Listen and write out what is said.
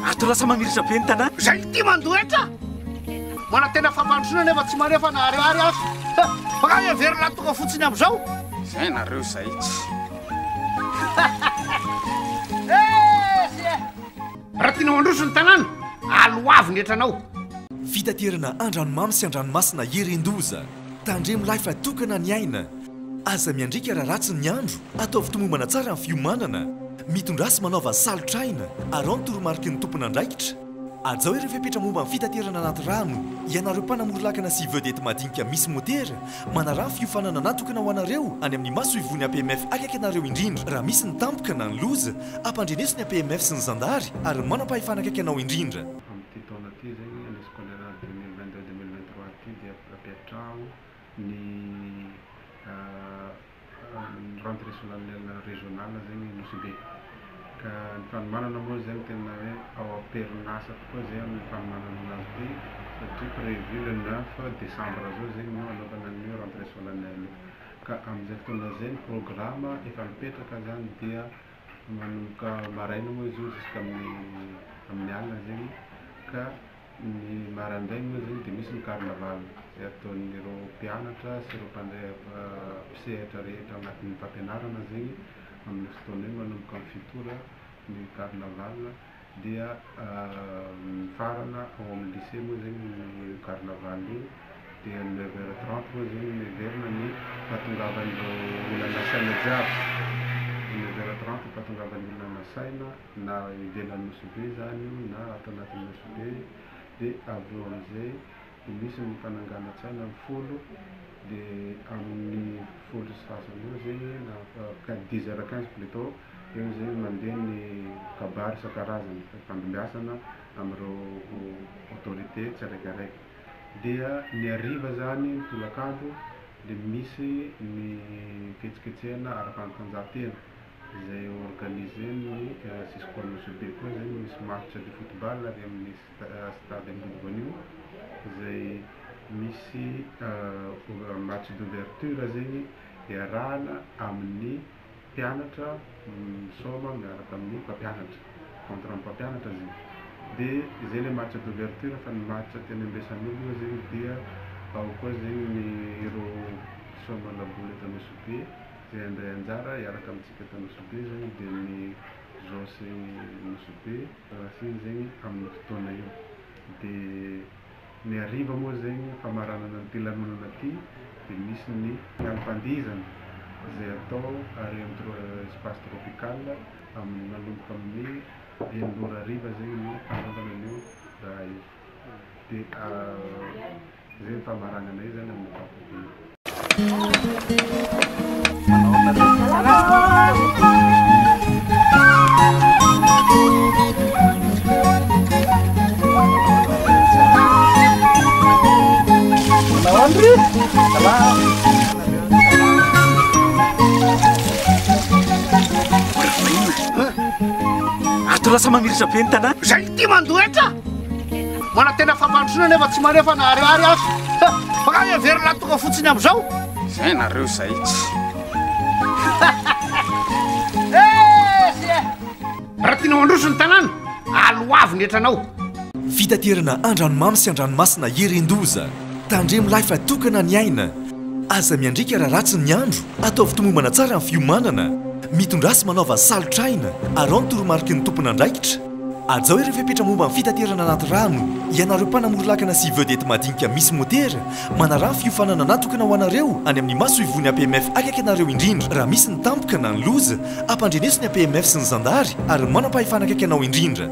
Ato lasa mamiratra be ny tanàna. Zay ity mandoa hetra! Manantena fampandrosoana nefa tsy manefa na ariary aza. Fa nga heverina tonga fotsiny amin'izao? Zay nareo zay tsy. Raha tianao handroso ny tanàna, aloavy ny hetranao. Fitaterana an-dranomamy sy an-dranomasina Heren-doza. Tandremo lahy fa tokana ny aina. Aza miandriaka raha ratsy ny andro, ataovy tomombana tsara ny fiomanana. Mitondrà sy manaova salotra aina, araho ny toromariky ny tompon'andraikitra. Hajao ireo fepetra momba ny fitaterana anaty rano. Ianareo mpanamory lakana sy vedette madinika misy motera, manaraha ny fiofanana natokana ho anareo any amin'ny masoivohon'ny APMF akaiky anareo indrindra. Raha misy ny tampoka na ny loza, ampandreneso ny APMF sy ny zandary ary ny manam-pahefana akaiky anao indrindra. Amin'ity taona ity zegny, année scolaire 2022 2023 ity dia apetraho ny rentrée solennelle régionale zegny Nosy Be. Ka ny fanomanana moa zegny tena hoe ao am-perinasa tokoa zay amin'ny fanomanana anazy ity satria prévu le neuf décembre zao zegny no hanaovana an'io rentrée solennelle io. Ka amin'izay fotoana izay ny programme efa mipetraka zany dia manomboka maraina moa izy io jusqu'amin'ny amin'ny alina zegny ka Ny maraindrainy moa zegny dia misy ny carnaval izay ataon'ireo mpianatra sy ireo mpandray mpisehatra rehetra agnatin'ny fampianarana zegny amin'io fotoana io manomboka amin'ny fito ora ny carnaval dia mifarana ao amin'ny lycée moa zegny io carnaval io dia neuf heures trente moa zegny miverina ny fahatongavan'ireo olona nasaina jiaby, neuf heures trente ny fahatongavan'ny olona nasaina. na ivelan'i Nosy Be izany io na ato anatin'i Nosy Be dia avy eo amin'izay dia misy ny fananganan-tsaina amin'ny folo dia amin'ny folo sy sasany eo zegny na dix heures quinze plutot eo zegny mandeha ny kabary isan-karazany fifandimbiasana amin'ireo autorité tsiraikaraiky dia ny hariva zany ny tolakandro dia misy ny fihetsiketsehana ara-panatanjahantena. Izay organiser-n'ny Cisco Nosy Be koa zegny misy match de football ary amin'ny stade Ambodivoanio izay misy match d'ouverture zegny iarahana amin'ny mpianatra misaoma miaraka amin'ny mpampianatra, contre ny mpampianatra zegny de zay le match d'ouverture fa ny match tena imbesan'olo moa zegny dia ao koa zegny ny ireo mpisaoma laboly eto Nosy Be. Izay handray anjara hiaraka amintsika eto Anosibe izany dia ny Jos Nosy-Be Racing zegny amin'io fotoana io. Dia ny hariva moa zegny famaranana an'ity lanonana ity dia misy ny alim-pandihizana izay atao ary amin'ny espace tropical amin'ny manomboka amin'ny enina ora hariva zegny no hanaovana an'io raha io. Dia Izay ny famaranana io zany amin'ny ankapobeny. Ato lasa mamiratra be ny tanàna. Zay ity mandoa hetra! Manantena fampandrosoana nefa tsy manefa na ariary aza. Fa nga heverina tonga fotsiny amin'izao? Zay nareo zay tsy. Raha tianao handroso ny tanàna, aloavy ny hetranao. Fitaterana an-dranomamy sy an-dranomasina Heren-doza. Tandremo lahy fa tokana ny aina. Aza miandriaka raha ratsy ny andro, ataovy tomombana tsara ny fiomanana. Mitondrà sy manaova salotra aina, araho ny toromariky ny tompon'andraikitra. Hajao ireo fepetra momba ny fitaterana anaty rano. Ianareo mpanamory lakana sy vedette madinika misy motera, manaraha ny fiofanana natokana ho anareo any amin'ny masoivohon'ny APMF akaiky anareo indrindra. Raha misy ny tampoka na ny loza, ampandreneso ny APMF sy ny zandary ary ny manam-pahefana akaiky anao indrindra.